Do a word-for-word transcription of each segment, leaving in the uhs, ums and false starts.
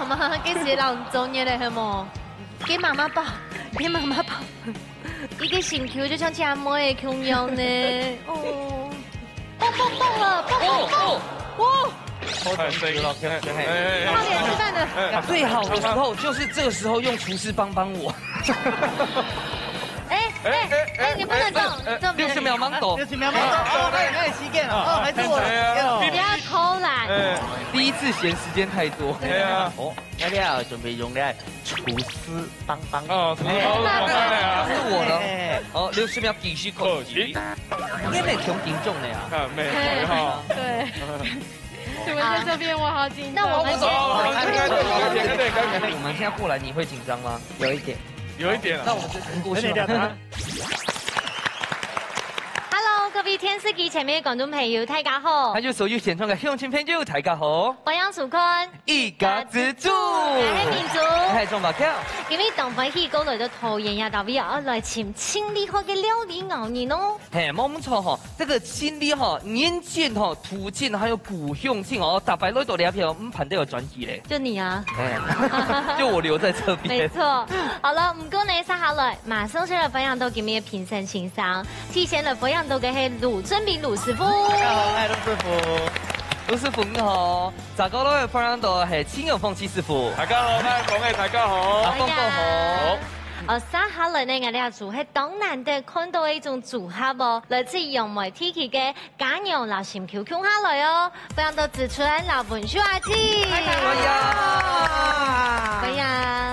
媽，該時老作業咧，係無？給媽媽抱，給媽媽抱。一個心臼就像姐妹个共樣呢。哦，蹦蹦蹦了，蹦蹦蹦。哦，哦。哇，太神奇了，哎哎哎快点吃饭了。最好的时候就是这个时候用厨师帮帮我。哎哎哎，你不能动，你动别人。六十秒盲斗，六十秒没有，哦，哎，哎，时间了，哦，还是我了。不要偷懒。哎第一次嫌时间太多。哎呀，哦，那你要准备用来厨师帮帮。哦，厨师帮帮的啊。是我了。哎哦，六十秒继续考试。可惜因为没穷听众的呀。啊，没有哈。对，你们在这边，我好紧张。哦，应该对，应该对，应该对。我们现在过来，你会紧张吗？有一点。有一点啊。那我们就过去吧。Hello，各位电视机前面的观众朋友，大家好还。有所有现场的乡亲朋友，大家好。欢迎收看一家之煮。我是明珠。嗨，钟宝强。今日当欢喜，过来到桃园呀，大家要来寻清理好个料理咬人哦。嘿，没错哈，这个清理哈，年轻哈，土气还有古雄性哦，大白来到这片，嗯，盘都有转机嘞。就你啊。哎，就我留在这没边。错，好了，我们过来接下来，马上就来欢迎到今日的评审先生，提前来欢迎到个是鲁正明鲁师傅。大家好，我是师傅。鲁师傅你好，大家好，欢迎到是秦永峰秦师傅。大家好，我是峰哎，大家好。啊，峰哥好。哦，接下来呢，我们要组合当难得看到的一种组合哦，来自杨梅地区的 家娘老心臼共下來哦，歡迎到子純、老文秀阿姊。哎呀，歡迎。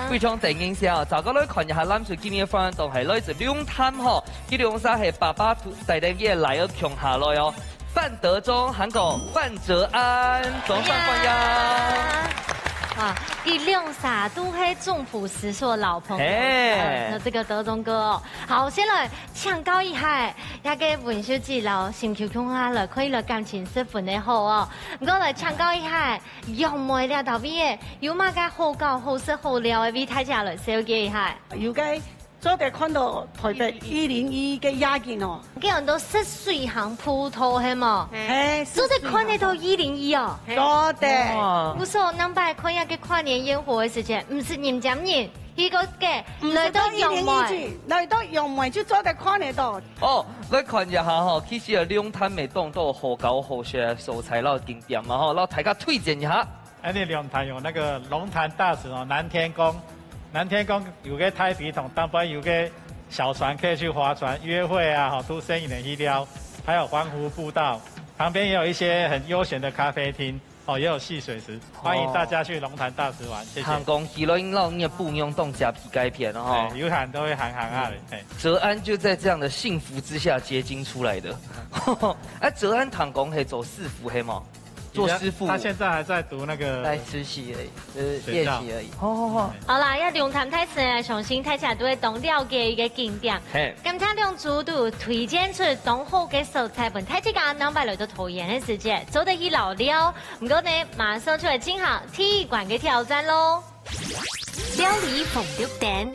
非常得人惜哦，大家來看一下，藍色今日个活動係來自龍潭吼，佢兩儕係爸爸帶等佢个倈仔共下來哦。范德忠，還有范哲安，掌聲歡迎。哇，佢兩儕都係中埔師叔个老朋友。嘿那這個德忠哥哦，好，先來請教一下， 這個文秀姊摎心臼共下來，看起來感情十分个好哦。毋過來請教一下，楊梅這搭位个有麼个好搞、好食、好尞个，為大家來紹介一下。有个做得看到台北一零一个夜景哦，佢很多食水行葡萄係無？嘿，做得看得到一零一哦。做得。毋過，南北看這個跨年煙火个時間，毋使人尖人，去過个來到楊梅。來到楊梅就做得看得到。哦，來看一下吼，其實啊，龍潭乜當多好搞好食个所在摎景點嘛吼，摎大家推薦一下。哎，你龍潭有那個龍潭大池哦，南天宮，南天宮有個太皮桶，當中有個小船可以去划船、約會啊，吼，都生意人去撩，還有環湖步道，旁邊也有一些很悠閒的咖啡廳，哦，也有戲水池，歡迎大家去龍潭大池玩，謝謝。行講起來，摎你个餔娘當食皮雞片了吼哎，。有喊都會喊喊啊，哎。哲安就在這樣的幸福之下結晶出來的。啊，哲安行講係做師傅係無？做師傅。他現在還在讀那個在實習而已，就是學校練習而已。好好好。好啦，這龍潭大池呢，相信大家都會當了解一個景點。嘿，感謝兩組都推薦出當好个所在，分大自家安排來到桃園个時節，做得去尞尞。毋過呢，馬上就來進行第一關个挑戰咯。料理紅綠燈，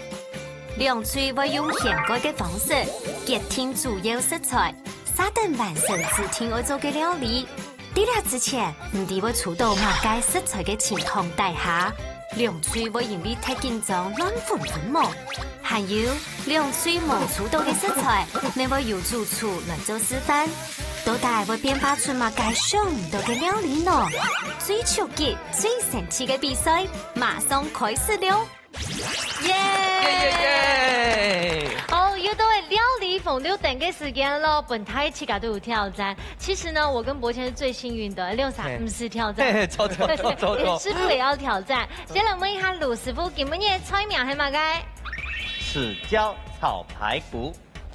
兩隊會用現改个方式，決定主要食材，續等完成指定愛做个料理。在這之前，毋知會出到麼个食材个情況底下，兩隊會因為忒緊張亂紛紛無？還有，兩隊無出到个食材，乜會由主廚來做示範。到底會變化出麼个想毋到个料理呢？最刺激、最神奇个比賽，馬上開始了！耶！耶耶耶！好，又到了料理紅綠燈个時間咯，分大自家都有挑戰。其實呢，我跟博謙是最幸運的，六三嘿毋使挑戰。嘿嘿，走走走走走。師傅也要挑戰。先來問一下魯師傅，今晡日个菜名係麼个？豉椒炒排骨。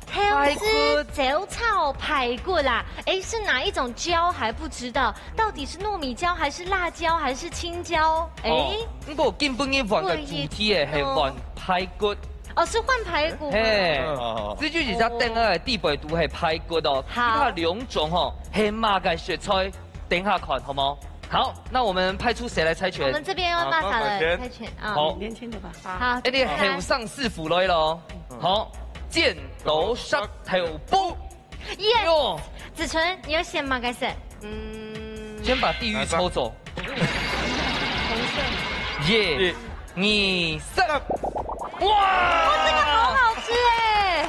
豆豉椒炒排骨啦，哎，是哪一種椒還不知道，到底是糯米椒還是辣椒還是青椒？哎，哦，毋過今晡日換个主題个係換排骨。哦，是換排骨嗎。嘿，哦，這就係在等个底背肚係排骨哦，其好他兩種吼係麼个食材，等下看好無？好，那我們派出誰來猜拳？我們這邊要大嫂來猜拳啊。好，年輕的吧。好，哎，你後生師傅來咯，好，剪刀石頭布。耶！喲，子純，你要選麼个色？嗯，先把地獄抽走。紅色。一、二、三。哇！这个好好吃哎！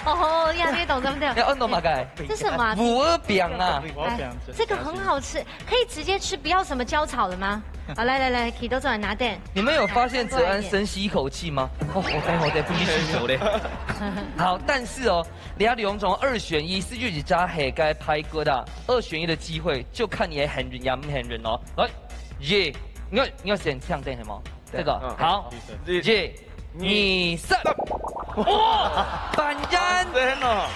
哦呀，你懂对不对？要按到哪个？这是什么啊？五二饼啊！我要饼，这个很好吃，可以直接吃，不要什么焦炒了吗？好，来来来，Kido 做来拿点。你们有发现哲安深吸一口气吗？哦，好呆好呆，不吸气走嘞。好，但是哦，你要两种二选一，四句只加黑该拍歌的二选一的机会，就看你还很人呀，很人哦。来，耶，你要你要先这样对吗？这个嗯好，一耶，二三，哇，板然，真哦，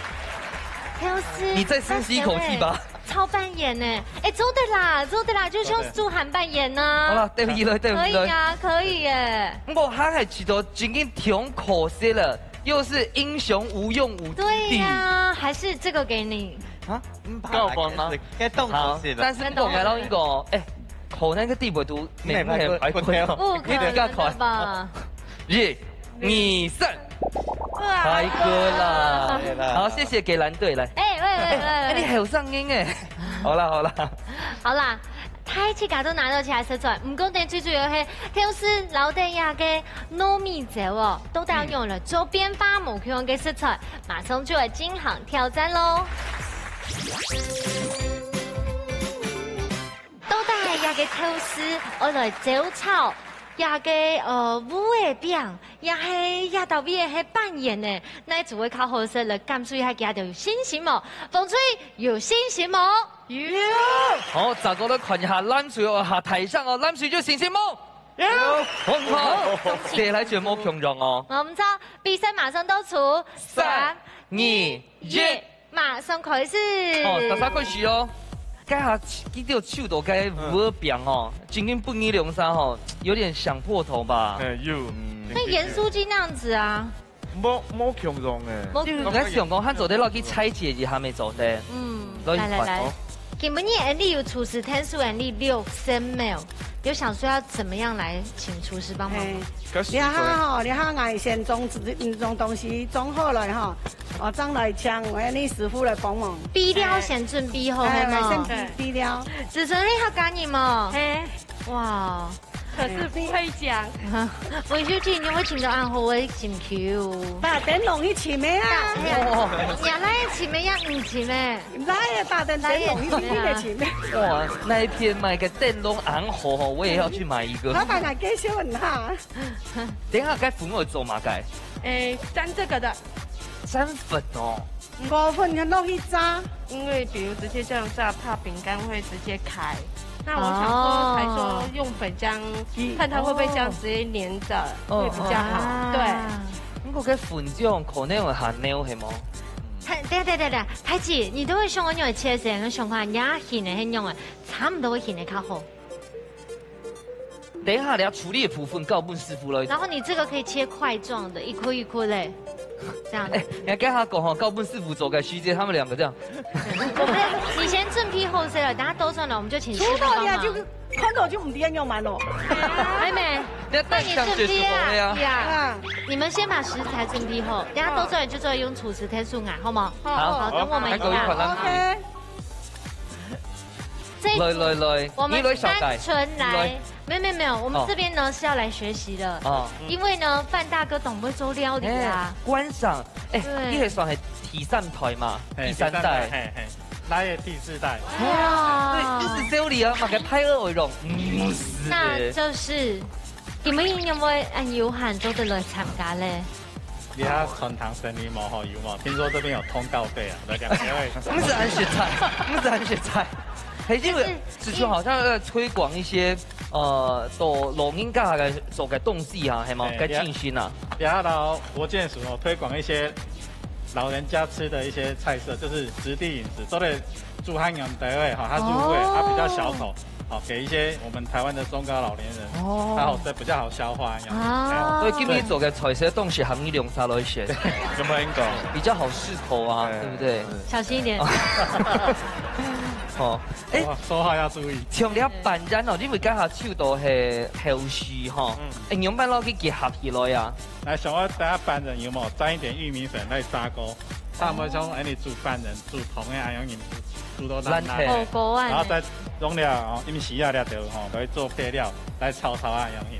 挑丝，你再深吸一口气吧。超扮演呢，哎，做得啦，做得啦，就像猪涵扮演呢。好了，对不起了，对不可以起了。啊，可以耶。不过他还觉得今天挺可惜了，又是英雄无用武之地。对呀，还是这个给你。啊，够分吗？该动好手，是的。但是不懂来到一个，哎，口那个地步都没没没白滚。不可能的吧？一、二、三，哇拍歌啦！对啦好，谢谢给蓝队来。哎喂喂哎，你喂喂，还有上音哎。好啦好啦，好啦，大自家都拿到起来食材，毋过呢，最主要系挑丝老底下个糯米酒哦，都带用了周边发某样个食材，马上就来进行挑战喽。到底这个挑丝，我来酒炒，这个呃五个饼，也系也到底系扮演呢，那就会靠好食来感受一下佢哋有信心无？风吹有信心无？好，再过来看一下蓝队哦，下台上哦，蓝队就信心无？有，很好，再来就冇共样哦。我们知道比赛马上到出，三、二、一。马上开始。哦，大家开始哦。该下记得手到该五个饼哦，今天不二两三吼，有点想破头吧？哎，有，那盐酥鸡那样子啊，冇冇共样哎，冇你来想讲，他做得落去拆解一下没做得？嗯，所以来来来哦，今晡日Andy有厨师摊数Andy六三秒，有想说要怎么样来请厨师帮忙吗？哎，你看吼，你看俺先装装东西装好了哈，哦，这样来请俺的师傅来帮忙。备料先准备好，哎，好吗？先备料。子成，你好赶紧吗？嘿，哇，可是不会讲。文秀姐，你会请到暗号，我请求。把灯笼一起没啊？哎呀，你那也请没呀？你请没？来也把灯灯笼一起没得起没？哇，那一片卖个灯笼暗号吼，我也要去买一个。老板来介绍你哈。等一下该粉我做嘛该？哎，沾这个的，沾粉哦。过分就弄一扎。因为比如直接这样炸，怕饼干会直接开。那我想说，才说用粉浆，看它会不会这样直接黏着，哦会比较好。对。不过该粉这样可能会很黏，系吗？太，等下等下等下，太姐，你都会想我有切线，我想看人家形的很用的，差不多会形的较好。等一下，你要处理的部分交分师傅了。然后你这个可以切块状的，一颗一颗嘞，这样。哎，你要跟他讲哈，交分师傅做个时间，他们两个这样。我们你先正批后事了，等下兜转了，我们就请师傅帮忙。看到就唔知要用蛮咯。妹妹，你要带香水出来呀。呀，啊，你们先把食材准备好，等下兜转了就做用厨师天数啊，好吗？好，好，等我们一下。还有一款啦。 OK。这一组来来来，我们你来小改单纯来来，没有没有没有，我们哦这边呢是要来学习的，哦，因为呢范大哥懂不会做料理哎啊，，观赏，哎，对你可以算系第三代嘛，嘿第三代。嘿嘿，来也第四代。哇对，一直料理啊，买个拍二为荣，嗯，是那的。就是你们有没有很有閒做得来参加嘞？你看传统生理嘛吼，有嘛？听说这边有通告费啊，来讲，因为不是安学菜，不是安学菜，嘿，因为就是子秋好像在推广一些呃，做老人家个做个东西啊，系嘛，哎个进行啊。然后国健署哦推广一些老人家吃的一些菜色，就是质地饮食，做的煮汉阳单位哈，它入味，哦它比较小口，好给一些我们台湾的中高老年人，哦它好这比较好消化一样。哦所以今日做个菜色东西，含一两下来选，有没有很懂？比较好适口啊，哎对不对？小心一点。哦，哎，说话说话要注意。像你要板然哦，因为刚好手到系后续哈，嗯哎，你用板落去结合起来啊。来，想要大家拌人有没有沾一点玉米粉来炸锅？他们从哎你煮饭人煮同样样饮煮到烂烂烂透。火锅啊，然后再用料哦，因为洗下料的吼，来做配料，来炒炒啊，样饮。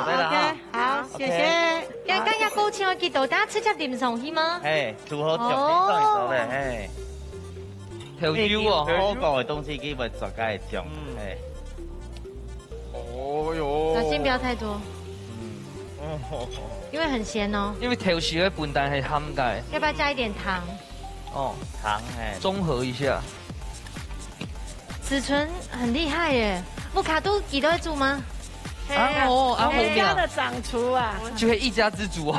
坐低啦哈。OK，好，謝謝。OK。該，該也夠錢幾多？大家直接淋上去嗎？哎，煮好醬，哦。淋上去咧，哎。豆油哦，好搞的東西，基本上該醬，嗯。哎。哦喲。小心不要太多。嗯。哦。因為很鹹哦。因為豆豉个本身係鹹个。要不要加一點糖？哦。糖，哎。中和一下。 子純很厲害耶，屋下都佢都會煮嗎？阿婆，阿婆廟。我們家的掌廚啊。就係一家之煮哦。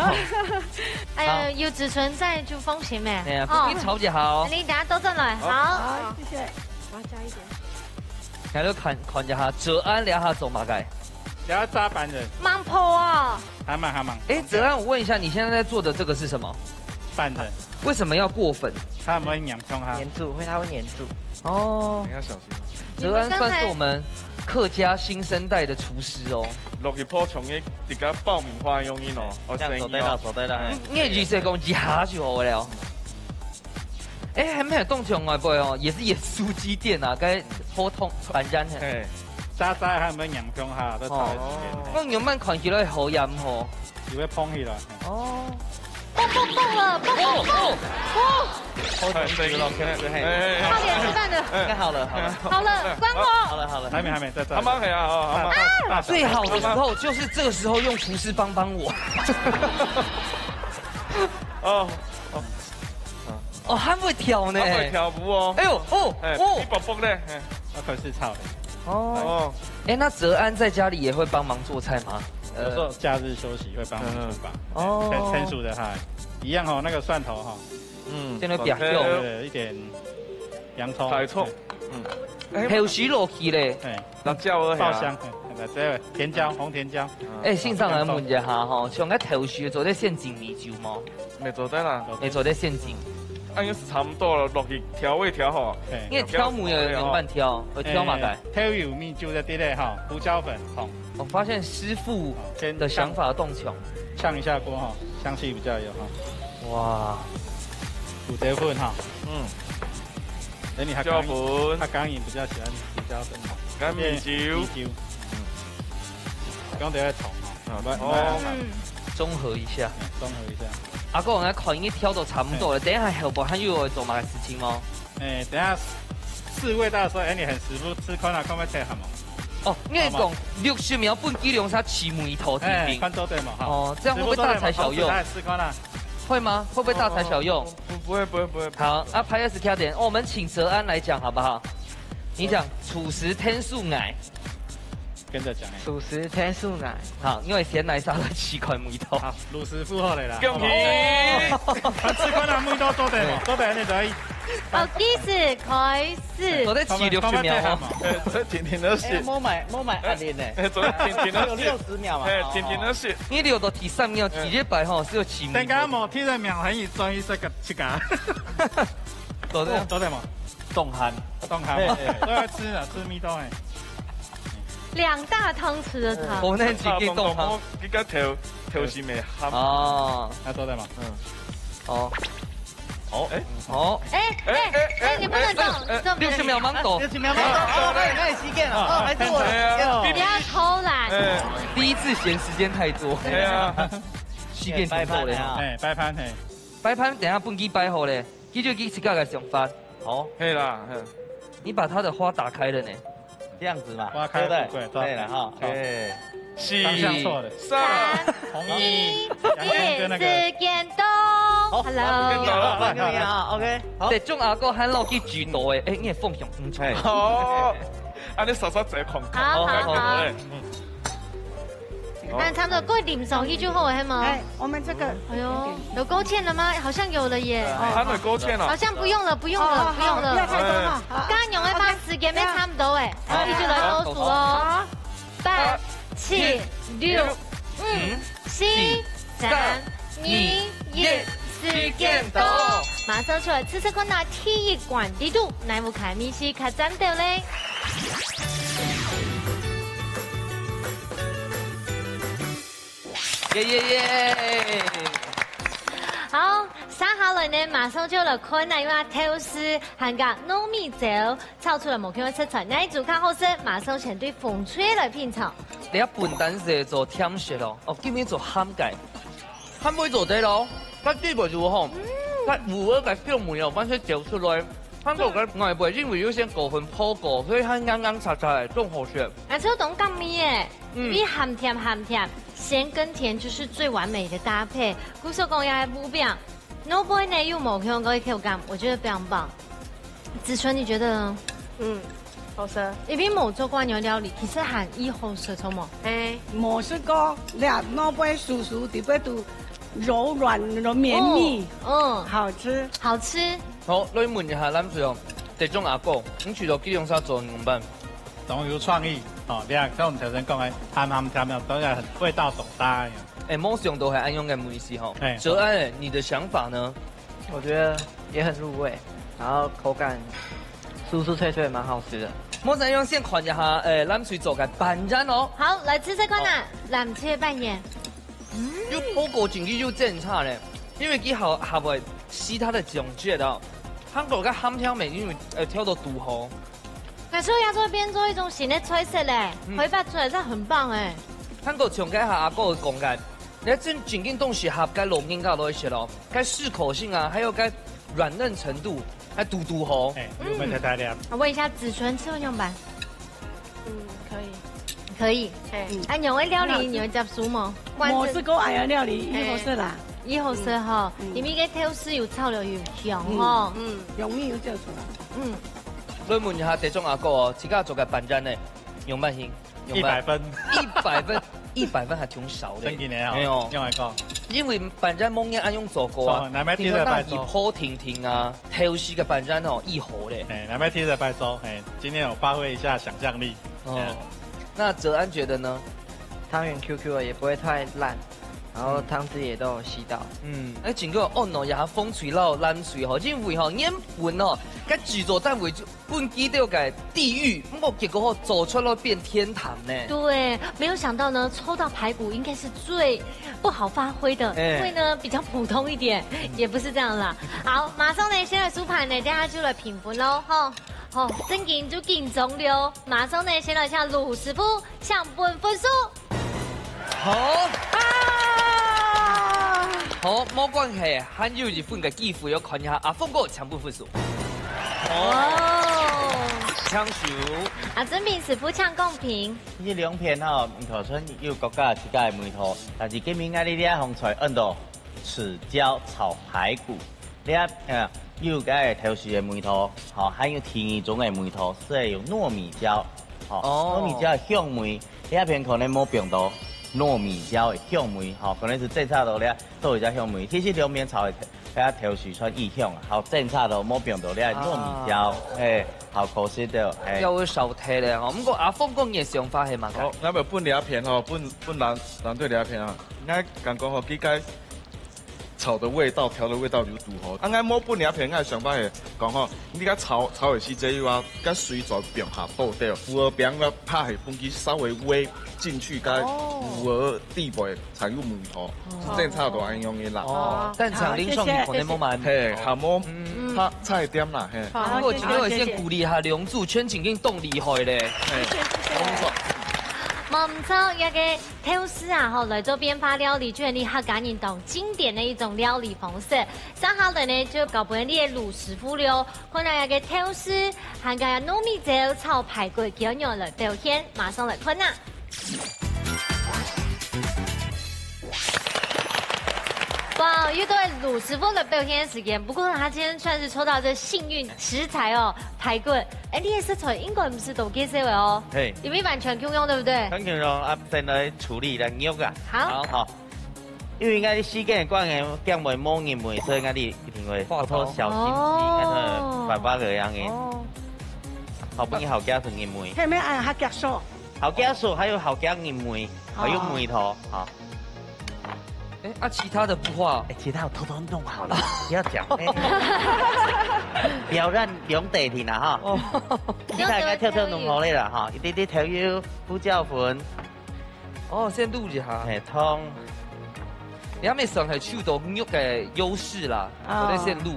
哎呀，好。有子純在就放心咩？哎呀，哦。不必吵就好。你等下都轉來，好。好，謝謝。我要加一點。大家都看，看一下，哲安這下做麼个？這下炸粄仁。吂破哦。還吂，還吂。哎，哲安，我問一下，你現在在做的這個是什麼？粄仁。為什麼要過粉？它會黏上哈。黏住，會，它會黏住。哦。你要小心。哲安算是我們客家新生代的廚師哦。落去破蟲个，一個爆米花用意哦，哦，這樣手對了，聲音哦。手對了，哎。嗯，你的意思講一下就好了。哎，還沒有動起來，不會哦，也是鹽酥雞店啊，該普通粄仁嘿。嘿，炸炸還有沒有黏上哈？都炒一點。哦。那你們看起來好鹽吼。有會膨起來。哦。 爆爆爆了，爆爆爆！哦，哦，好，可以了，可以了，可以了。哎，哎，哎。快點吃飯了。哎。應該好了，好了。好了，關火。好了，好了。還沒，還沒，再，再。他們還要，哦，他們啊，最好的時候就是這個時候用廚師幫幫我。哦，哦。哦，還會跳呢。還會跳舞哦。哎喲，哦，哎，哦。皮薄薄咧，哎。要開始炒了。哦。哦。哎，那哲安在家裡也會幫忙做菜嗎？有時候假日休息會幫忙廚房。嗯。哦。成，成熟的哈，一樣哈，那個蒜頭哈。嗯，先來煸肉。OK。對，一點洋蔥。大蔥。對。嗯。哎。豆豉落去咧。哎。辣椒啊，爆香，哎，辣椒，甜椒，紅甜椒。嗯。哎，先生來問一下吼，像該豆豉做得先浸米酒嗎？ 毋做得啦。毋做得先浸。啊，應該係差毋多了，落去調味調好。嘿。因為調味要仰般調，愛調麼个？欸，豆油、米酒在底下哈，胡椒粉、糖。我發現師傅的想法都不同。哦，先嗆一下鍋哈，香氣比較有哈。哇。胡椒粉哈。嗯。哎，你客家人，胡椒粉。客家人比較喜歡胡椒粉哈。跟米酒。米酒。嗯。不用等下糖哈。 啊，不，不，哦。嗯。綜合一下。嗯，綜合一下。阿哥，𠊎看你調到差毋多了，嘿。等一下後背還有愛做麼个事情無？欸，等下試味道的時候，欸，你喊師傅試看啊，看會切好無？哦，你係講好無？六十秒分佢兩儕試味道，欸，定定。看做得無？哈。哦，這樣會不會大材小用？師傅做得無？好，試看啊。會嗎？會不會大材小用？哦，哦，哦，不，不會，不會，不會，不會。好，啊，拍S K點，哦，我們請哲安來講好不好？你講，好。主食天數𠊎。 跟著講欸。主食天數𠊎。好，因為先來試看味道。好，滷師傅好了啦。恭喜！哦。啊，試看啊，味道做得無？做得，你可以。哦，計時開始。做得試六十秒哦。欸，做得定定仔食。欸，無買，無買壓力呢。欸，做得定定仔食。還有六十秒嘛。欸，定定仔食。你留到第三秒，欸。第一擺吼，係有試味道。等下無第三秒，還有專業這個，這個。做得。哦，做得無？ 當鹹。當鹹。嘿，嘿。都要吃啊，吃味道欸。兩大湯匙的糖。嗯。我那幾个當鹹。你个頭，頭是沒鹹。哦。那做得嗎？嗯。哦。哦。欸。哦。欸，欸，欸，欸，你不能动，欸，你动。六十秒慢走。六十秒慢走。哦，那，那也時間了。哦，還是我的時間了。哎呀，不要偷懶。哎。第一次嫌時間太多。哎呀。時間挺多的哈。擺盤啊。哎，擺盤，嘿。擺盤等下分佢擺好咧。 佢就佢自家个想法。好。係啦，係。你把他的花打開了呢。這樣子嘛，花開富貴，對不對？對了哈，好。OK。四、方向錯了。三、三、二、一，同意。時間到。好，Hello。時間到了。好，好，好，好，OK，好。這種阿哥還落去舉多欸，欸，你的方向正確。哦，啊，你稍稍再看看。好，好，好。好，好，好。嗯。 那差不多過淋上去就好了，係嗎？哎，我們這個哎喲，有勾芡了嗎？好像有了耶。哎，還沒勾芡了。好像不用了，不用了，哦，不用了。好，不要太多哈。哎。好。剛剛用的把時間也差不多哎，哎。一起來倒數哦。好。八、七、六、五、四、三、二、一，時間到。馬上出來試試看啊，第一關，這道哪屋下个味緒較讚兜咧？ 耶耶耶！好，接下來呢，馬上就來看啊，因為豆豉還有糯米椒炒出來無共樣个色彩，哪一組較好食？馬上先對紅隊來品嚐。你啊，本單係做甜食咯，哦，今日做鹹个，鹹味做得咯，該底背就好，嗯。該有个該香味哦，完全走出來。 韓國个外背因為有先過分泡過，所以還硬硬脆脆，當好食。而且當甘味耶，嗯。比鹹甜鹹甜，鹹跟甜就是最完美的搭配。故所講也無變，外背呢又無香个口感，我覺得非常棒。子純，你覺得呢？嗯，好食。一邊無做過牛料理，其實還異好食，著無？哎。無食過，這外背酥酥，底背都柔軟、綿密，哦，嗯。好吃。好吃。 好，來問一下藍隊哦，這種阿哥，你除了這種啥做，你仰般？當有創意，哦，你看，像我們頭先講个，鹹鹹甜甜，當然很味道當搭呀。哎，無想到還恁樣个味緒吼。哎，哲安，你的想法呢？我覺得也很入味，然後口感酥酥脆脆，蠻好吃的。莫再用先看一下，哎，藍隊做个粄圓哦。好，來試試看啊，好。藍隊粄圓。 又不過緊急又檢查咧，因為佢好，好會吸它的醬汁哦。韓國个鹹甜味，因為，呃，調到堵好。那所以要做變做一種新的菜色咧，嗯。可以發出來，這很棒哎。韓國像該下阿哥講个，你真正經東西合該老人家來食咯，該適口性啊，還有該軟嫩程度，還堵堵好。哎，我們太太了。我問一下子純，吃會用吧？嗯，可以。可以。嘿。嗯。啊，你會料理，你會接受嗎？我是講，哎呀，料理，嘿。一回事啦。以後食吼，嗯。因為該豆豉有炒了有香吼。嗯，嗯。香味有走出來。嗯。所以問一下，這種阿哥哦，自家做个粄圓呢，用粄魚，用粄，一百分。一百分，一百分還挺少的。真的哦，沒有。用來講。因為粄圓無人恁樣做過啊，錯，那麼第二擺做。平常那一泡婷婷啊，豆豉个粄圓哦，一盒嘞。哎，那麼第二擺做，哎，今天有發揮一下想象力。哦，哎。那哲安覺得呢？湯圓 Q Q 的，也不會太爛，然後湯汁也都有吸到。嗯，哎，整個哦喏，也風吹到爛水吼，因為吼，原本哦，該製作單位就分佢兜个地獄，毋過結果吼，做出來變天堂呢。對，沒有想到呢，抽到排骨應該是最不好發揮的，哎。因為呢，比較普通一點，也不是這樣啦。好，馬上呢，先來收盤呢，等下就來評分咯，吼。吼，正經就緊張了。馬上呢，先來請盧師傅，請分分數。 好。啊！好，無關係，還有一分个機會，要看一下阿峰哥請分分數。哦。搶手。阿珍平師傅請公平。這兩片吼，毋同村有各家自家个味道，但是今晡日𠊎這項菜安到豉椒炒排骨。 這，呃，有該个豆豉个味道，吼，還有第二種个味道，係有糯米椒，吼，哦。糯米椒个香味，這片可能無放到糯米椒个香味，吼，可能係正炒到這，多一隻香味。其實兩片炒个，該豆豉算異香，好正炒到無放到這糯米椒，啊。嘿，好可惜的，嘿。要有少忒了吼。毋過阿峰哥，你个想法係麼个？好，𠊎要分這片吼，分，分藍，藍隊這片啊。𠊎感覺吼，佢該 炒的味道、調的味道有堵吼。啊，𠊎無分這片，𠊎个想法係講吼，你該炒，炒个時節有啊，該水再放下倒掉，麩仔餅个怕係分佢稍微煨進去，該哦。麩仔底背才有味道，哦。係正炒到恁樣个啦。哦，但是恁樣可能無滿。嘿，還無，嗯。差，差一點啦，嘿。好，不過今天我先鼓勵下兩組，全程已經當厲害咧。嘿，謝謝，謝謝。沒錯。無毋著，這个 豆豉啊，吼，來做變化料理，就係客家人當經典个一種料理方式。接下來呢，就交分你个盧師傅了，看下這个豆豉，還有該糯米椒炒排骨，佢愛仰般來表現，馬上來看啊！哇，又到盧師傅个表現時間，不過他今天算是抽到這幸運食材哦，排骨。哎，你个食材應該毋係都介紹个哦，嘿。因為完全共樣，對不對？當然咯，啊，先來處理咱肉啊。好。好。 因為𠊎時間个關係，驚會無入味，所以𠊎一定會偷偷小心機，哦。𠊎个爸爸个樣个。哦。好，分你好加成入味。係毋係愛較遽手？好加手，還有好加入味，哦。還有味道，好。哎，啊，其他的不畫。哎，其他我偷偷弄好了，不要講。哎。不要讓兩地停了哈。哦。其他應該偷偷弄好了啦哈，一滴滴調油、胡椒粉， 哦，先滷一下。嘿，湯。你還沒算係取到肉个優勢啦，哦。所以先滷。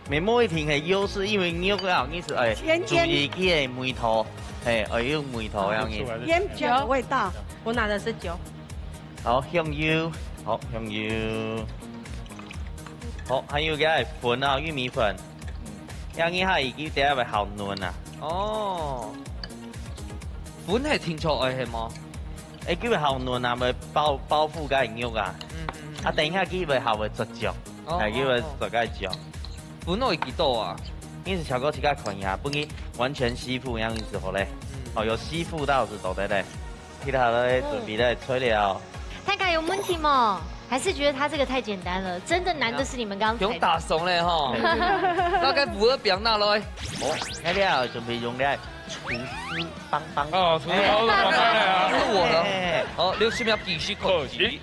無一定係優勢，因為肉啊，你係愛先，先注意佢个味道，嘿，愛有味道樣个。先調个味道。我拿的是酒。好，香油，好，香油。好，還有个粉啊，玉米粉。嗯。這樣一下，佢等下會好嫩啊。哦。粉係定著愛係無？ 哎，佢會好嫩啊，會包，包覆該肉啊。嗯，嗯，嗯。啊，等一下佢會好會出醬，哦，哎，佢會出該醬。哦，哦。分落去幾多啊？你係超過自家看一下，分佢完全吸附樣子好咧。嗯。哦，有吸附到就做得咧。其他的準備个材料。大家有問題嗎？還是覺得他這個太簡單了？真的難的是你們剛才的。不用打慫咧吼。對，對，對。那該麩仔餅拿來。哦，那料準備用來廚師幫幫。哦，廚師幫幫啊。是我了。哎。好，六十秒計時開始。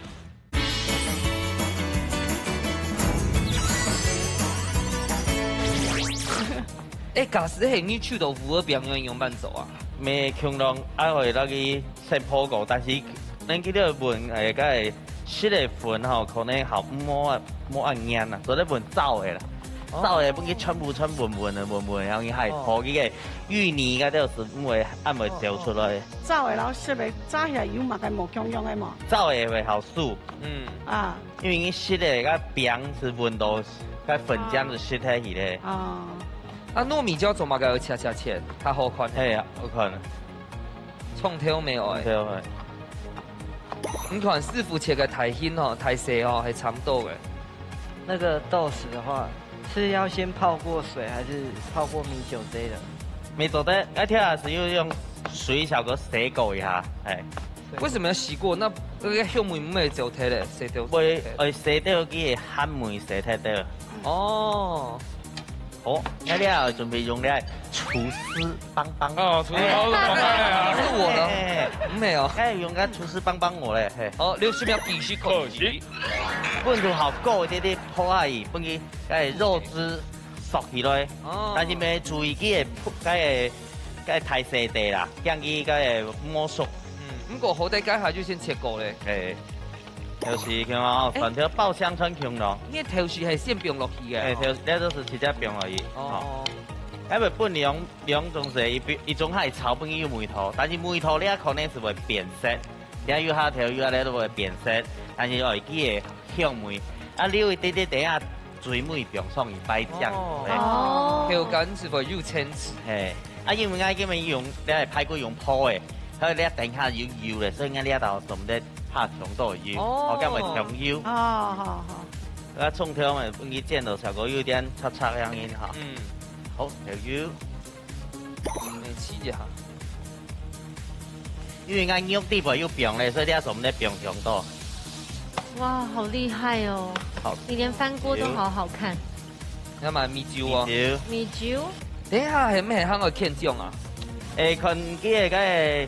哎，假使係你手到麩仔餅，愛仰般做啊？無共樣，愛會落去先烰過，但是咱這个粉，哎，該个食个粉吼，可能好無啊，無恁軟啊，所以粉燥个啦。哦。燥个，分佢全部全部粉粉个，粉粉，然後佢還烰佢个芋泥，該都係毋會，恁會走出來。燥个，然後食个炸起來有麼个無共樣个無？燥个會好酥。嗯。啊。因為你食个，該餅係溫度，該粉漿係食忒去个。哦。啊，糯米椒做麼个愛切切切？較好看。嘿，好看。 蔥頭無愛。蔥頭，嘿。你看師傅切个大細吼，大細吼，還差不多个。那個豆豉的話，是要先泡過水，還是泡過米酒之類的？米酒的，該條也係要用水小可洗過一下，哎。為什麼要洗過？那那個香味毋會走忒咧，洗掉。會，會洗掉佢个鹹味，洗忒掉。哦。 好，該你啊，準備用你个廚師棒棒。哦，廚師棒棒啊。是我的。哎。沒有。哎，用个廚師棒棒我咧，嘿。好，六十秒計時開始。本就好過一點點泡下去，分佢該肉汁縮起來。哦。但是愛注意佢个泡，該个，該大細塊啦，驚佢該个無熟。嗯，毋過好在該下就先切過咧。哎。 就是像哦，欸。蒜頭爆香川芎咯。你个豆豉係先放落去个哦？欸，豆，這都係直接放落去。哦。哦。因為分兩，兩種係，一邊，一種係炒分佢有味道，但是味道你可能係會變色。你有下豆油啊，你都會變色，但是愛記得香味。啊，留一點點，等下最尾放上去擺醬。哦。嘿。哦。口感係會有層次。嘿。啊，因為𠊎今日用，你个排骨用烰个，所以你等下有油咧，所以𠊎這道做毋得 怕忒多油，哦。哦，這樣會忒油。哦，好，好。啊，蔥頭嘛，分佢煎到效果有點赤赤樣形哈。嗯。好，忒油。來試一下。因為𠊎肉底背有放咧，所以你也做毋得放忒多。哇，好厲害哦！好。你連翻鍋都好好看。要買米酒哦。米酒。米酒。等一下，係毋係還愛芡醬啊？欸，看佢个該个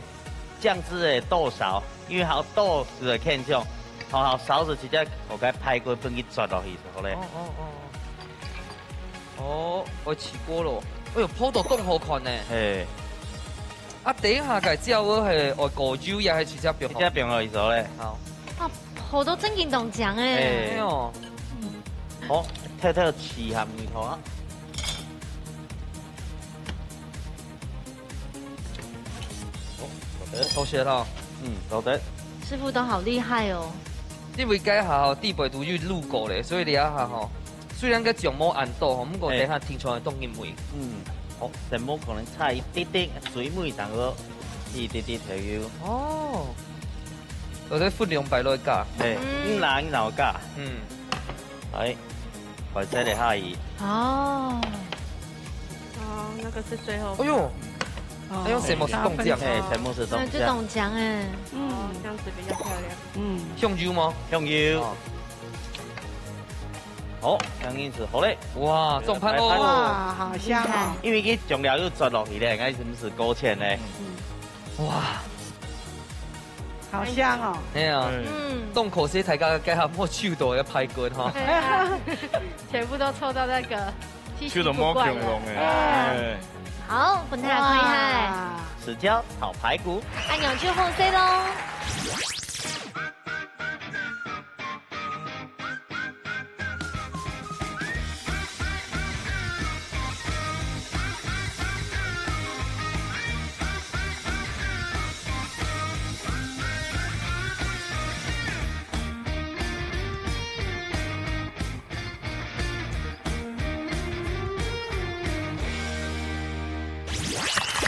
醬汁个多少，因為好多時个芡醬，好好少時直接我該排骨分佢啜落去就好咧。哦，哦，哦。哦，我起鍋咯。哎喲，烰到當好看呢。嘿。啊，等一下个醬油係愛過油也係直接放好？直接放落去就好咧。好。啊，烰到正經當靚欸。嘿。哎喲。好，透透試下味道啊。 哦，好得。好食哈。嗯，好得。師傅都好厲害哦。因為該下吼，底背都有滷過咧，所以這下吼，雖然該醬無恁多吼，毋過等下聽出來當入味。嗯，好，等無可能差一滴滴，水尾當个一滴滴就有。哦，我再分兩擺落去加。嘿，嗯。嗯啦，你老加。嗯。 來，快些來下去。哦。哦，那個是最後。哎喲，哦。哎喲，什麼是凍醬？哎，全部是凍醬。那就凍醬欸。嗯。哦，這樣子比較漂亮。嗯。香油嗎？香油。哦。好，香油是好咧。哇，重盤哦。哇，好香哦。因為佢醬料又啜落去咧，應該係毋係勾芡咧？嗯。哇。 好香哦。係啊。嗯。當可惜大家該下無手到个排骨哈。對啊，全部都湊到那個稀奇古怪了。手都無共樣欸。哎。哎。好，分大家看一下。哇。豉椒炒排骨。按鈕就好勢咯。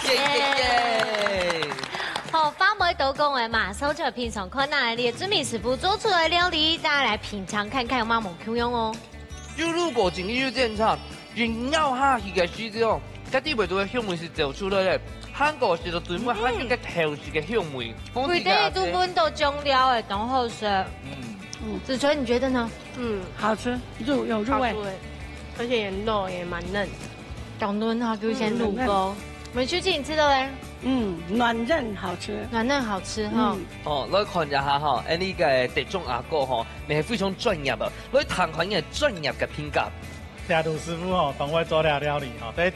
耶耶耶！好，話毋多講欸，馬上就來品嚐看啊，這个俊明師傅做出來个料理，大家來品嚐看看有無共樣哦。有滷過真有煎炒，一咬下去个時節哦，該底背肚个香味係走出來个，還過食到最尾還有該豆豉个香味，嗯。味道都聞到醬料欸，當好食。嗯。嗯。子純，你覺得呢？ 嗯，好吃，入，有入味。好吃欸，而且也糯，也蠻嫩。當嫩哈，就先入口。嗯，很嫩。美秋姐，你食到咧？嗯，軟嫩好吃。軟嫩好吃哈。嗯。哦，來看一下哈，恁呢个德中阿哥吼，你係非常專業个，來聽看你个專業个評價。這杜師傅吼，當會做這料理吼，在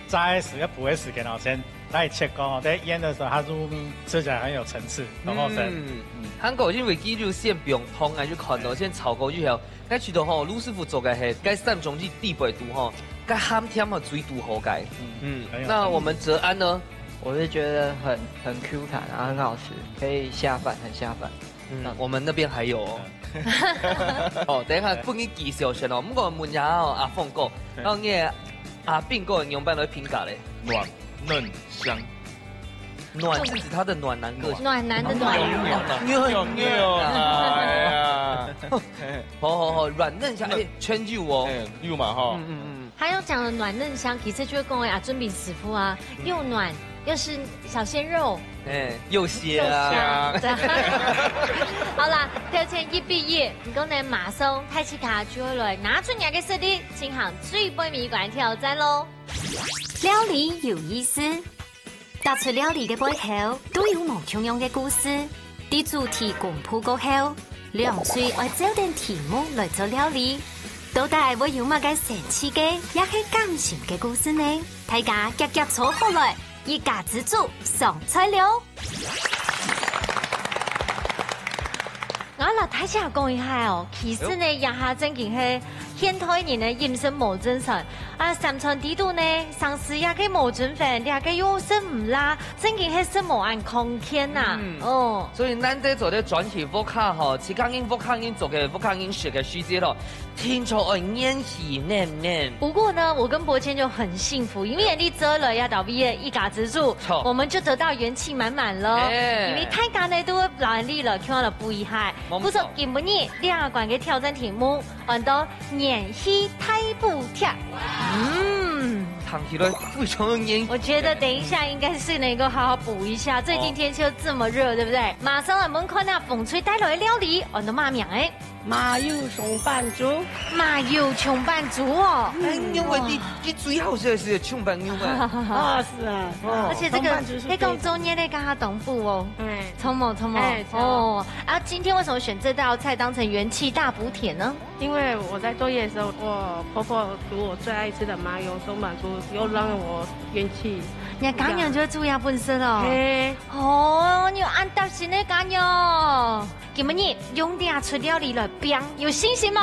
炸个時，要烰个時間吼，先 來切過吼，在醃的時候它入味，吃起來很有層次，很好吃。嗯，嗯。還過因為佢就先放湯啊，就看到，嗯。先炒過以後，該知道吼，盧師傅做个係該三種之底背肚吼，該鹹甜吼最拄好个。嗯。嗯，很有層次。那我們哲安呢？我是覺得很，很Q彈，然後很好吃，可以下飯，很下飯。嗯，嗯。我們那邊還有哦。嗯。哦，等一下分你介紹先哦。毋過問一下哦，阿峰哥，嗯。然後你个阿斌哥仰般來評價咧？軟嫩香。暖是指它的暖男个性。暖男的暖。有有有有有啦，哎呀，好好好，軟嫩香，哎，全有哦。哎，有嘛哈。嗯嗯嗯。他要讲的暖嫩香，其实就是讲的啊，准备师傅啊，又暖又是小鲜肉，哎，又鲜啊。对啊。好啦，挑战一比一，你讲呢，马上开始卡就会来拿出你个实力，进行最尾一关挑战喽。料理有意思。 逐出料理个背後，都有無共樣个故事。在主題公布過後，兩隊愛照等題目來做料理。到底會有麼个神奇个，也係感情个故事呢？大家遽遽坐好來，一家之煮上菜了！ 𠊎摎大家講一下哦，其實呢，這下正經係現代人个飲食無正常。啊，三餐裡肚呢，常食這个無正常，這个又食毋落，正經係食無恁康健吶。嗯。哦。所以難得做得轉去屋下吼，自家人屋下人做个屋下人食个時節咯，聽說愛元氣滿滿。不過呢，我跟博謙就很幸福，因為你做了這道菜，一家之煮，著。我們就得到元氣滿滿了。哎。因為大家呢都會來你了，看了不遺憾。 無錯。故所今晡日這關个挑戰題目，安到元氣大補帖。嗯。聽起來非常有元氣。我覺得等一下應該是能夠好好補一下，最近天氣又這麼熱，對不對？馬上來問看啊，紅隊帶來个料理，安到麼名誒？麻油松板豬。麻油松板豬哦。哎，因為你，你最好食个係松板牛哎。啊，是啊。哦。而且這個，松板豬係可以講中間个，剛剛東部哦。 哎。蔥毛，蔥毛。哎，對。哦，啊，今天為什麼選這道菜當成元氣大補帖呢？因為我在坐月子的時候，我婆婆煮我最愛吃的麻油松板豬，又讓我元氣。你看，家娘就會煮這本事哦。嘿。哦，你有恁貼心个家娘。今晡日用這出料理來拚，有信心無？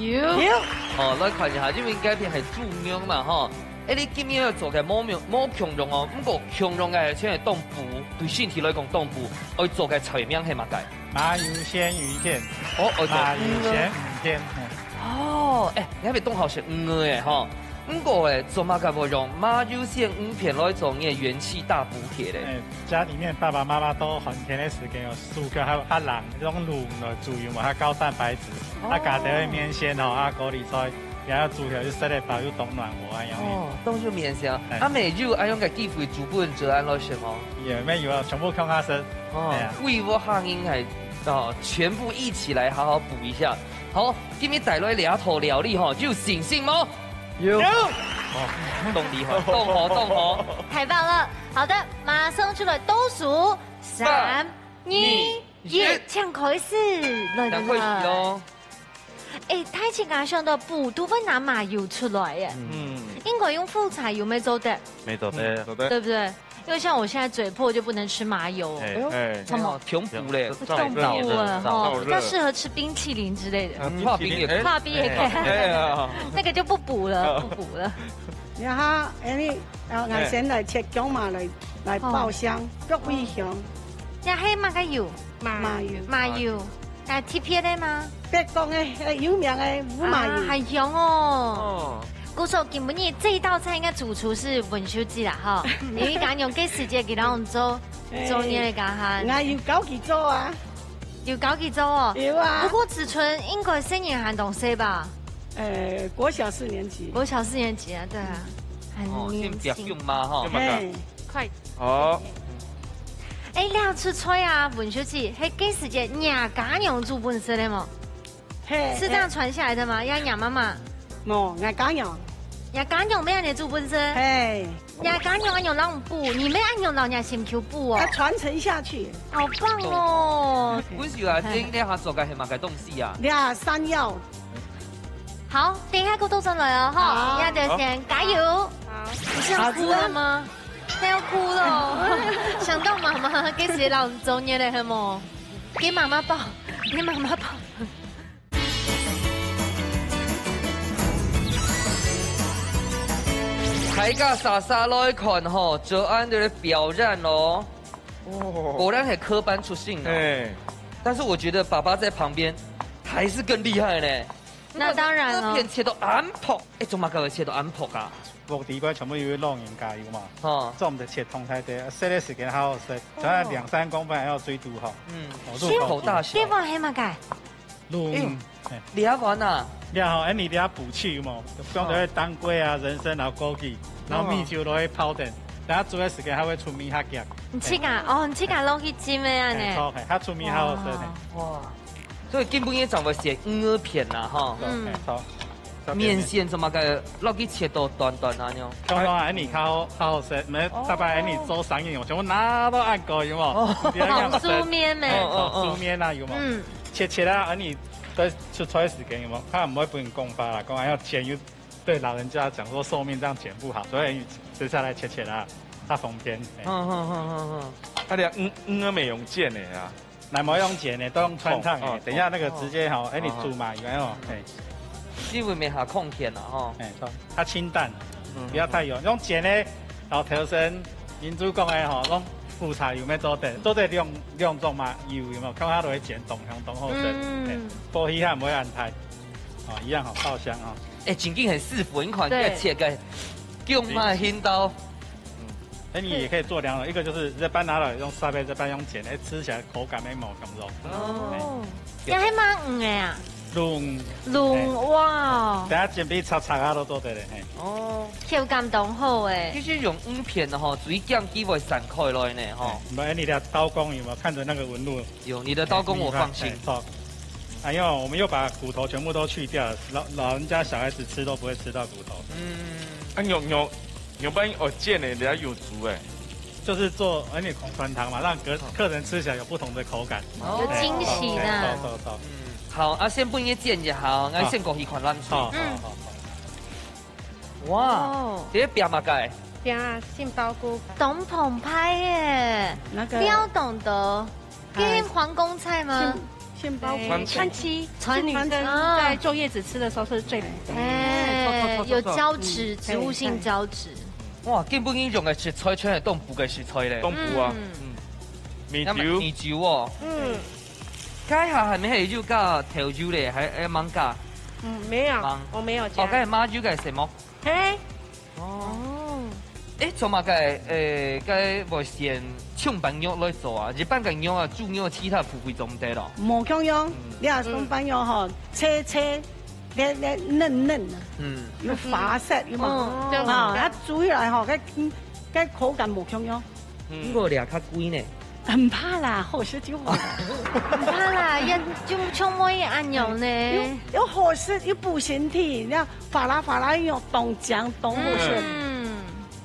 有。有。哦，來看一下，因為這片係豬肉嘛，吼。 哎，你今日愛做个無共，無共樣哦，毋過共樣个全係當補，對身體來講當補，愛做个菜名係麼个？麻油鮮魚片。哦，愛做麻油鮮魚片，嗯。哦，哎，你還袂當好食魚个吼。毋過哎，做麼个會用麻油鮮魚片來做你个元氣大補帖咧？哎，家裡面爸爸媽媽都寒天个時間有 煮个較，較冷，用滷來煮，有無？較高蛋白質。哦。啊，加點个麵線吼，啊，高麗菜，也愛煮起來又食得飽又當暖和恁樣。哦，當做麵線啊。哎。啊，乜有恁樣个機會煮分做恁來食無？也沒有啊，全部共下食。哦，哎呀。為屋下人還，哦，全部一起來好好補一下。好，今日帶來這道料理吼，有信心無？有。有。哦，當厲害，當好，當好。太棒了！好的，馬上就來倒數。 三、二、一，請開始，來，來，來。請開始哦。哎，大自家想到補都會拿麻油出來耶。嗯。應該用苦茶油乜做得。乜做得。嗯，做得。對不對？因為像我現在嘴破就不能吃麻油哦。哎，哎。哎喲，忒補咧。忒補了，吼，燥熱。比較適合吃冰淇淋之類的。啊，冰淇淋，冰淇淋，哎。哎呀。那個就不補了，不補了。然後，哎，你，啊，哎。𠊎先來切薑嫲來，來爆香，哦。爆香。 這係麼个油？麻油。麻油。啊，特別个嗎？北港个，呃，有名个烏麻油。啊，還香哦。哦。故所今晡日這一道菜應該主廚是文秀姊啦，哈。因為家娘該時節佢摎𠊎做，哎，做你个家下。𠊎有教佢做啊。有教佢做哦。有啊。不過子純應該細人還當細吧？呃，國小四年級。國小四年級啊，對啊，很年輕。哦，先不要用嘛，哈。嘿。快 哦。哎，這出菜啊，文秀姊，係該時節若家娘煮分你食个無？嘿，是這樣傳下來的嗎？嘿。也若媽媽？無，𠊎家娘。若家娘乜恁樣煮分你食？嘿。若家娘恁樣摎你補，你乜恁樣摎若心臼補哦。要傳承下去。好棒哦！文秀啊，這下做个係麼个東西啊？這山藥。好，等一下過倒轉來哦，哈，好。那就先加油。好。你是要哭了嗎？ 要哭了哦。想到媽媽，該時老中年了，係無？給媽媽抱，給媽媽抱。大家煞煞來看吼，哲安的表演哦。哦。果然係科班出身的。哎。但是我覺得爸爸在旁邊還是更厲害呢。那當然了。這片切到恁薄，哎，做麼个會切到恁薄啊？屋裡背全部有老人家有無？吼。做毋得切忒大垤，切个時間較好食，哦。像兩三公分還愛水煮吼。嗯。哦，入口大小。這碗係麼个？滷。哎喲，嘿。這碗啊？這吼，恁樣這補氣有無？放到當歸啊、人參、然後枸杞，然後米酒落去泡等，等下煮个時間還會出味較強。你自家，哦，你自家落去浸个恁樣。哎，著，嘿，較出味較好食，嘿。哦。哇。 所以今晡日正會選魚仔片啦，吼。嗯。嘿，著。麵線做麼个落去切到短短啊，恁樣？通常恁樣較好，較好食，無，哦。逐擺恁樣做生意，全部拿到恁高，有無？哦。你愛恁樣食。紅酥麵咩？哦，哦，哦。紅酥麵啊，有無？嗯。切切啊，恁樣在出菜个時間，有無？較毋會分人講話啦，講還要剪，又對老人家講說壽命這樣剪不好，所以切下來切切啊，較方便。嘿。嗯，嗯，嗯，嗯，嗯。啊，你魚，魚仔無用煎个啊？ 乃無用煎个，都用汆燙个。哦，等一下那個直接吼，哦。哎，你煮嘛，有沒有？哦。哎。因為無啥空間啦，吼。哎，著，較清淡，嗯。不要太油。用煎个，然後頭先明珠講个吼，用苦茶油乜做得，做得兩，兩種嘛，油有沒有？看下落去煎，當香當好食。嗯。哎，火氣還毋會恁大，哦，一樣吼，爆香哦。哎，真經很師傅，你看，對。這切个，用嘛，輕刀。 嗯。哎，你也可以做兩種，一個就是直接搬拿來用煠个，再搬用煎，哎，吃起來口感會無共樣。哦。哎。這係麼个魚个啊？鱸。鱸，哎。哇。等下煎片炒炒啊都做得了，嘿。哦。口感當好哎。其實用魚片个吼，水薑佢會散開來呢，吼。哎，你的刀工有沒有看著那個紋路？ 有，你的刀工我放心。哎，你看，哎，著。哎喲，我們又把骨頭全部都去掉了，老，老人家小孩子吃都不會吃到骨頭。嗯。啊，肉，肉，肉片愛煎个，人家有煮个。就是做，而且紅酸湯嘛，讓客，客人吃起來有不同的口感。哦。有驚喜呢。哎，著，著，著。嗯。好，啊，先分你煎一下，𠊎先過去看冷水。好，好，嗯。好，好。 哇，哦。這個煸麼个？煸杏鮑菇。當澎湃耶，那個料當多。哎。這是皇宮菜嗎？杏，杏鮑菇。哎，傳奇。傳奇。是女生在坐月子吃的時候是最，哎，有膠質，嗯，植物性膠質。哇，今晡日用个食材全係東部个食材咧。東部啊。嗯。嗯。米酒。那麼米酒哦。嗯。該下還沒有加豆油咧，還，還吂加？嗯，沒有，吂。我沒有加。哦，該麻油个什麼？ 嘿。哦。哦。誒，做麼个，誒，該會選松板肉來做啊？一般个肉啊，豬肉其他部位做毋得咯。無共樣，嗯。你啊，松板肉吼，脆脆，咧，咧，嫩嫩啊，嗯。有滑色，有無？哦。啊，啊，煮起來吼，該，該口感無共樣。 嗯。毋過這較貴呢。毋怕啦，好食就好。毋怕啦，也就像妹恁樣呢。又，又好食，又補身體，你看，嘩啦嘩啦，又當靚，當好食。嗯。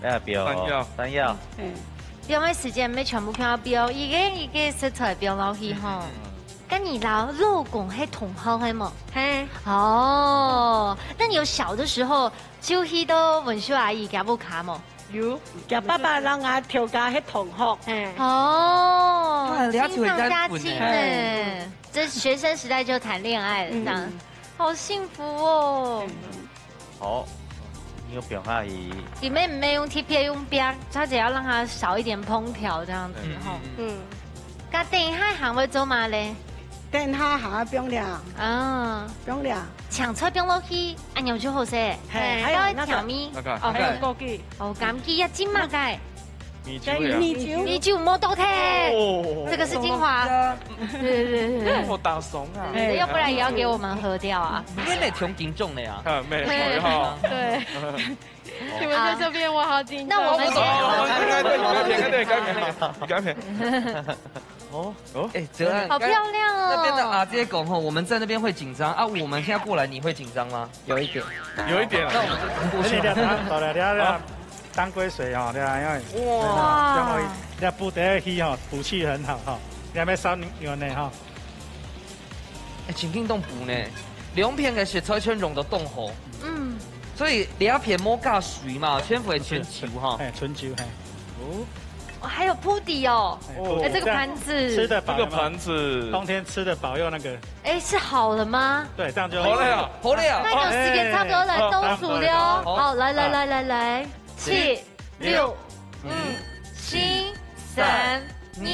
哎呀，表哦，山藥。山藥。嗯。放个時間毋係全部放到表，一個一個食材放落去吼。嗯。該你摎老公係同學係無？嘿。哦，那你有小的時候就去到文秀阿姨家屋下無？ 有，佢爸爸摎𠊎頭家係同學。嘿。哦，哎，了解新上加親呢。這學生時代就談戀愛了，嗯。這樣，好幸福哦。嗯。好，你有表下去。裡面沒有特別用煸，他只要讓它少一點烹調這樣子，嗯，吼。嗯，嗯。嗯。 該等一下還會做麼个咧？等一下還愛放料。啊。放料。青菜放落去，恁樣就好勢。嘿，還有那個，還愛調味。那個，哦，還有枸杞。哦，枸杞要浸麼个？米酒呀。米酒。米酒無倒忒。哦。這個是精華。對，對，對，對。好打爽啊。對，要不然也要給我們喝掉啊。你們得從斤重的呀。啊，沒有，沒有。對。 你們在這邊，我好緊張。那我們先，哦，應該對，應該對，應該對，應該對。哦，哦。哎，哲安，好漂亮哦。那邊的阿姐講吼，我們在那邊會緊張啊，我們現在過來，你會緊張嗎？有一點。有一點啊。那我們就不過去。而且這湯倒了，這，這，好。當歸水哦，這，因為，哇。這樣會，這補得去吼，補氣很好哈，這邊燒牛呢哈。 哎，真經當補呢，兩片个食材全用到當好。嗯。所以這片無加水嘛，全部係純酒哈。哎，純酒，嘿。哦。哦，還有鋪底哦。哎，哦。哎，這個盤子。吃得飽有沒有？這個盤子。冬天吃得飽又那個。哎，是好了嗎？對，這樣就好了呀，好了呀。那有時間差不多來倒數了哦。哎，好，來，來，來，來，來。 七、六、五、四、三、二、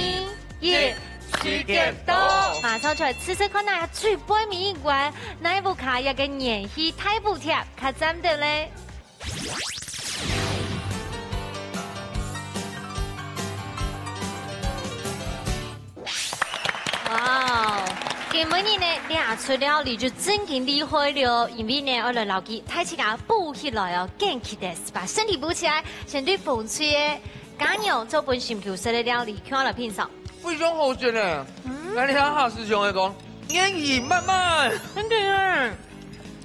一，時間到。馬上出來試試看啊，最背尾一關，哪一屋下這個元氣大補帖，較讚得咧？今晡日呢，這出料理就真經厲害了，因為呢，愛來摎佢大自家補起來哦，更期待，把身體補起來，先對紅隊个家娘做分心球式个料理，共下來品嚐。非常好食呢。嗯。那你看哈，師兄來講，煙雨漫漫。真的耶，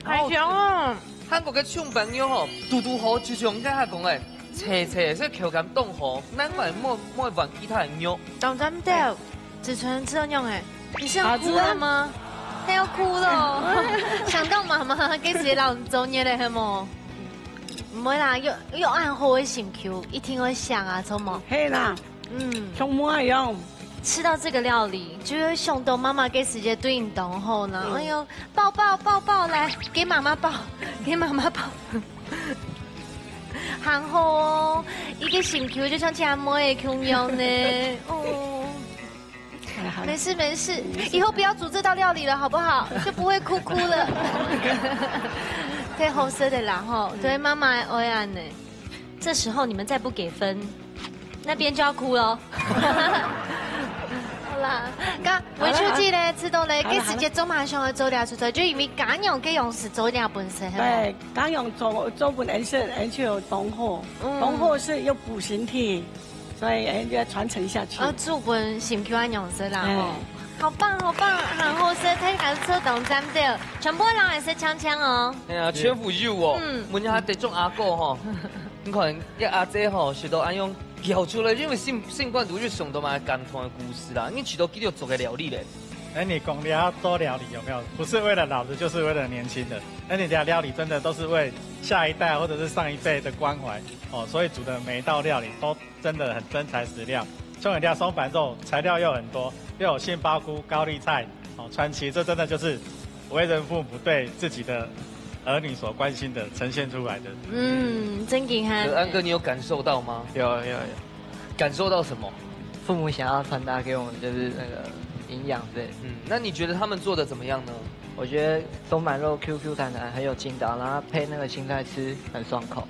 好香哦。韓國个蔥爆肉吼，堵堵好，就像剛才講个，脆脆，所以口感當好，難怪莫莫換其他个肉。當讚的。 子晨，你知道樣哎，你是要哭了嗎？他要哭了哦。想到媽媽，該時老早年的黑么？毋會啦，有有恁好个心臼，一定會想啊，著無？係啦，嗯，像媽一樣。吃到這個料理，就會想到媽媽該時節對你當好呢。嗯。哎喲，抱抱抱抱來，給媽媽抱，給媽媽抱。還好哦，一個心臼就像親妹个共樣呢。哦。 沒事沒事，以後不要煮這道料理了，好不好？就不會哭哭了。太好食的啦吼，對媽媽的愛恁呢。這時候你們再不給分，那邊就要哭了。好啦，該文秀姐呢，知道咧，好啦，好啦。該時節做麼个想愛做這出菜，就因為家娘个樣式做這本身，係無？對，家娘做做本顏色，而且有當好，嗯。當好係有補身體。 所以，哎，要傳承下去。啊，做本心臼恁樣式啦，吼。哎。好棒，好棒，還好食，大家做當讚的，全部人也係強強哦。哎呀，全部有哦。嗯。問一下德中阿哥吼，你看，這阿姐吼，食到恁樣叫出來，因為心，心肝肚就想到嘛，感動的故事啦。你試到幾多做个料理咧？哎，你講你要做料理有沒有？不是為了老的，就是為了年輕的。而且你的料理真的都是為下一代或者是上一輩的關懷哦，所以煮的每一道料理都 真的很真材實料。像人家松板肉，材料又很多，又有杏鮑菇、高麗菜，哦，川七，這真的就是為人父母對自己的兒女所關心的呈現出來的。嗯，真的哈。可安哥，你有感受到嗎？有，有，有。感受到什麼？父母想要傳達給我們就是那個營養之類的。嗯，那你覺得他們做得怎麼樣呢？我覺得松板肉Q Q彈彈，很有筋道，然後配那個青菜吃，很爽口。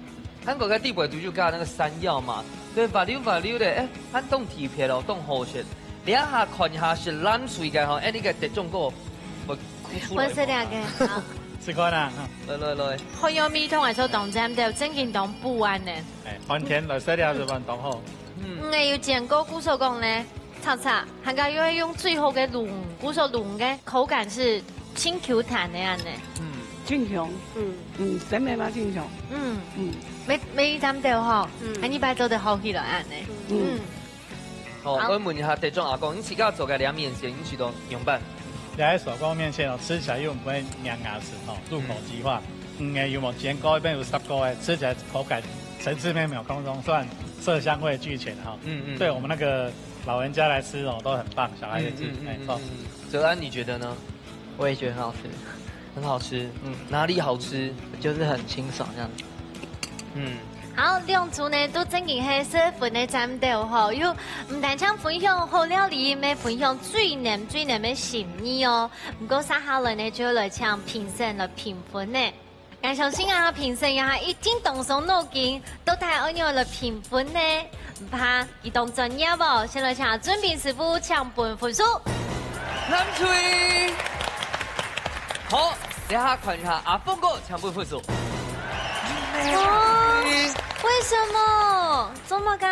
韓國个底背肚就加那個山藥嘛，對，滑溜滑溜的，哎，還當特別哦，當好食。這下看一下係藍水个吼，哎，你个德中哥，我哭出來。我食這個，好。試看啊，哈。來，來，來。好有味道，還係當讚的，真正當補恁呢。哎，寒天來食這係當好。嗯。嗯，哎，有見過，故所講呢， 炒炒，還過又愛用最好个卵，故所卵个口感係盡Q彈个恁呢。嗯。盡香。嗯。嗯，真的嘛，盡香。嗯。嗯。每，每一站都好，嗯。還一擺做得好起來恁呢。嗯。嗯。好，好。我問一下德中阿公，你自家做个涼麵線，你試到仰般？這手工麵線哦，吃起來又不會黏牙齒哦，入口即化。嗯。嗯，哎，有沒有煎過一遍有煠過哎，吃起來口感層次面沒有空中，算色香味俱全哈。嗯，嗯，對我們那個 老人家來吃哦，都很棒，小孩子吃，嗯，嗯，嗯，沒錯。嗯，嗯。哲安，你覺得呢？我也覺得很好吃。很好吃？嗯。哪裡好吃？就是很清爽這樣子。嗯。好，兩組呢，都真經係十分个讚到吼，又毋單淨分享好料理，乜分享最暖最暖个心意哦。毋過，接下來呢，就來請評審來評分呢。 𠊎相信啊，評審也一定當傷腦筋，到底愛仰般來評分呢？毋怕，佢當專業哦。先來請準評師傅請分分數。藍隊。好，這下看一下阿峰哥請分分數。哦，為什麼？做麼个？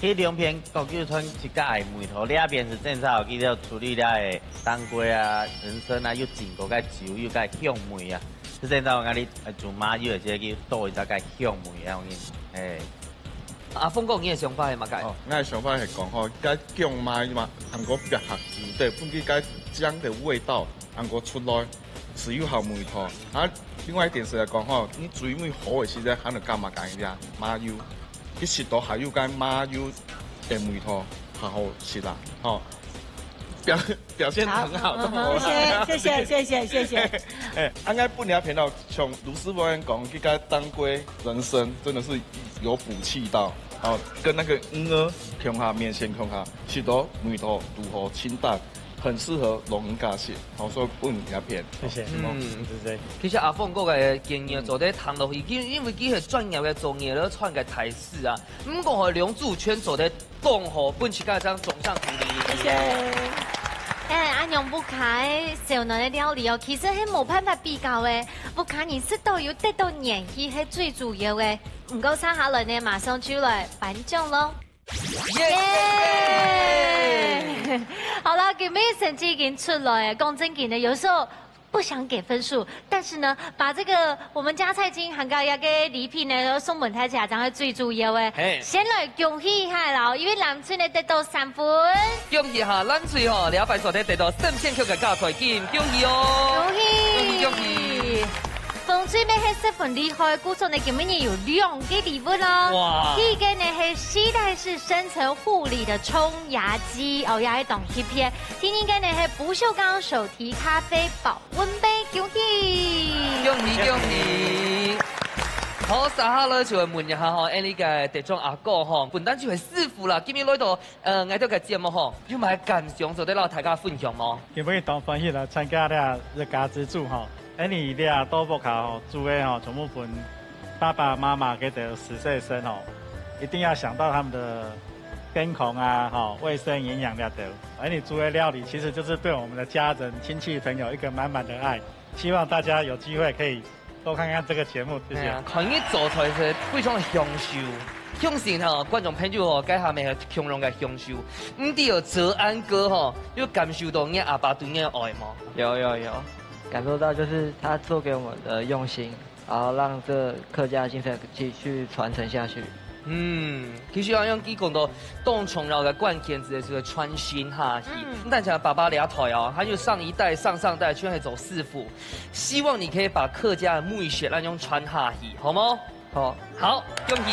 佢兩片各有佢自家个味道，這片係正常，佢就處理了个當歸啊、人參啊，又浸過个酒，又个香味啊。係正常，𠊎哩，呃，煮麻油个時候，佢多一隻个香味啊，有影。哎。阿峰哥，你个想法係麼个？哦，𠊎个想法係講吼，該薑嫲嘛，還過白客子，對，分佢該薑个味道，還過出來，係有好味道。啊，另外一點係來講吼，你煮味好个時節，還能加麼个呀？麻油。 佢食到還有該麻油个味道，好好食啦，吼。表，表現很好，好，都好啦。謝謝，謝謝，謝謝，謝謝。哎，啊，𠊎本來朋友像盧師傅講，這個當歸人參真的是有補氣到，哦，跟那個魚兒共下，麵線共下，食到味道如何清淡，很適合老人家食，好，所以本來朋友。謝謝。嗯，對對。其實阿峰哥个建議做得聽落去，因，因為佢係專業个做業務，創个大師啊。 毋過吼，兩組全做得當好，分自家一張掌聲鼓勵。謝謝。哎，恁樣屋下个燒暖个料理哦，其實係無辦法比較个。屋下人食到有得到元氣係最主要个。毋過，接下來呢，馬上就來頒獎咯。耶！好了，今日成績已經出來了，講正經个，有時候不想給分數，但是呢，把這個我們加菜金還有這個禮品呢，送分大家，這樣係最主要个。嘿。先來恭喜一下啦，因為藍隊呢得到三分。恭喜哈，藍隊吼，這擺所得得到三千塊个加菜金，恭喜哦！恭喜！恭喜恭喜！紅隊乜係十分厲害，故所呢今日有兩個禮物咯。哇！第一個呢係西帶式深層護理的沖牙機，哦，也係當特別。第二個呢係不鏽鋼手提咖啡保溫杯，恭喜！恭喜恭喜！好，接下來就來問一下吼，𠊎俚个得獎阿哥吼，本旦就係師傅啦，今日來到呃，𠊎兜个節目吼，有麼个感想做得摎大家分享無？今日當歡喜來參加這一家之煮吼，𠊎俚這桌屋下吼，煮个吼，全部分爸爸媽媽佢兜實習生吼，一定要想到他們的健康啊，吼，衛生營養這兜。𠊎俚煮个料理其實就是對我們的家人、親戚、朋友一個滿滿的愛，希望大家有機會可以 多看看這個節目，謝謝。哎呀，看你做菜係非常个享受，相信吼，觀眾朋友吼，該下面係共樣个享受。毋知有哲安哥吼，有感受到你阿爸對你个愛無？有有有，感受到就是他做給我們的用心，然後讓這客家精神繼續傳承下去。嗯，其實好像佢講到當重要个關鍵字就係傳承下去。嗯。但像爸爸這代哦，還有上一代、上上代全係做師傅， 希望你可以把客家个美食恁樣傳下去，好無？好。好，恭喜！恭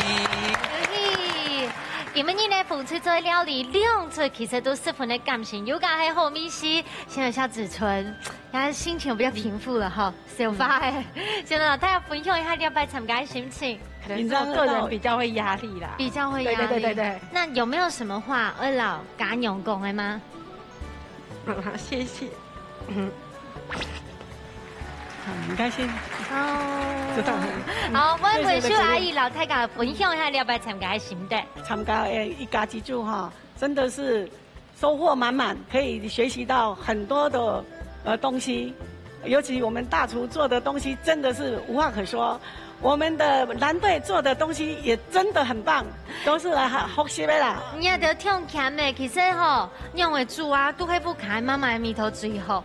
喜！今晡日呢，紅隊做个料理，兩隊其實都十分个感性，又加係好味緒，現在像子春，他心情比較平復了哈，笑發欸。現在大家分享一下這擺參加个心情。可能是我個人比較會壓力啦。比較會壓力。對對對對對。那有沒有什麼話愛摎家娘講个嗎？媽媽，謝謝。嗯。好，你開心。哦。知道了。好，𠊎分秀阿姨摎大家分享一下這擺參加个心得。參加，呃，一家之煮哈，真的是收穫滿滿，可以學習到很多的，呃，東西。尤其我們大廚做的東西真的是無話可說，我們的藍隊做的東西也真的很棒，都是來學習的啦。你也得聽謙的，其實吼，仰會煮啊，都係屋下媽媽个味道最好。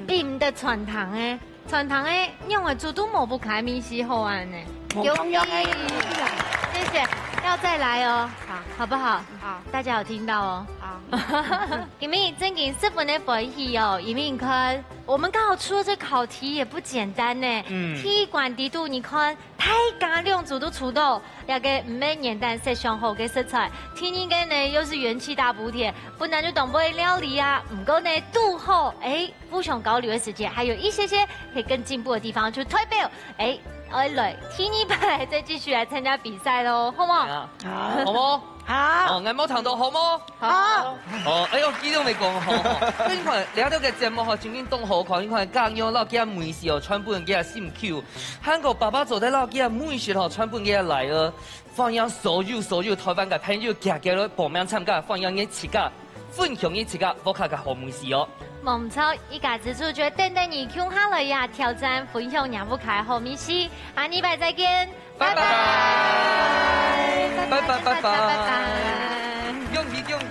比毋得餐廳个，餐廳个仰會煮都無屋下味緒好恁呢。無共樣个味緒啊。謝謝，要再來哦，好。好不好？好。大家有聽到哦。好。今晡日正經十分个歡喜哦，因為你看，我們剛好出了這考題也不簡單呢。嗯。第一關裡肚，你看，大家兩組都出到，這個毋係原旦設想好个食材。第二個呢，又是元氣大補帖，本來就當會料理啊，毋過呢，堵好，欸， 互相交流个時節，還有一些些可以更進步个地方，就代表，欸，愛來第二擺再繼續來參加比賽囉，好無？啊，好。好無？好。哦，𠊎無聽到，好無？好。哦，哎喲，佢都無講好。所以你看，這兜个節目吼，真經當好看。你看，家娘摎厥妹婿哦，傳分厥心臼；還過爸爸做得摎厥妹婿吼，傳分厥倈仔。歡迎所有所有臺灣个朋友，遽遽來報名參加，歡迎你自家 分享你自家屋下个好味緒哦。無錯，一家之煮就等等你共下來呀，挑戰分享若屋下个好味緒。下禮拜再見，拜拜。拜拜，拜拜，拜拜。拜拜。恭喜恭喜！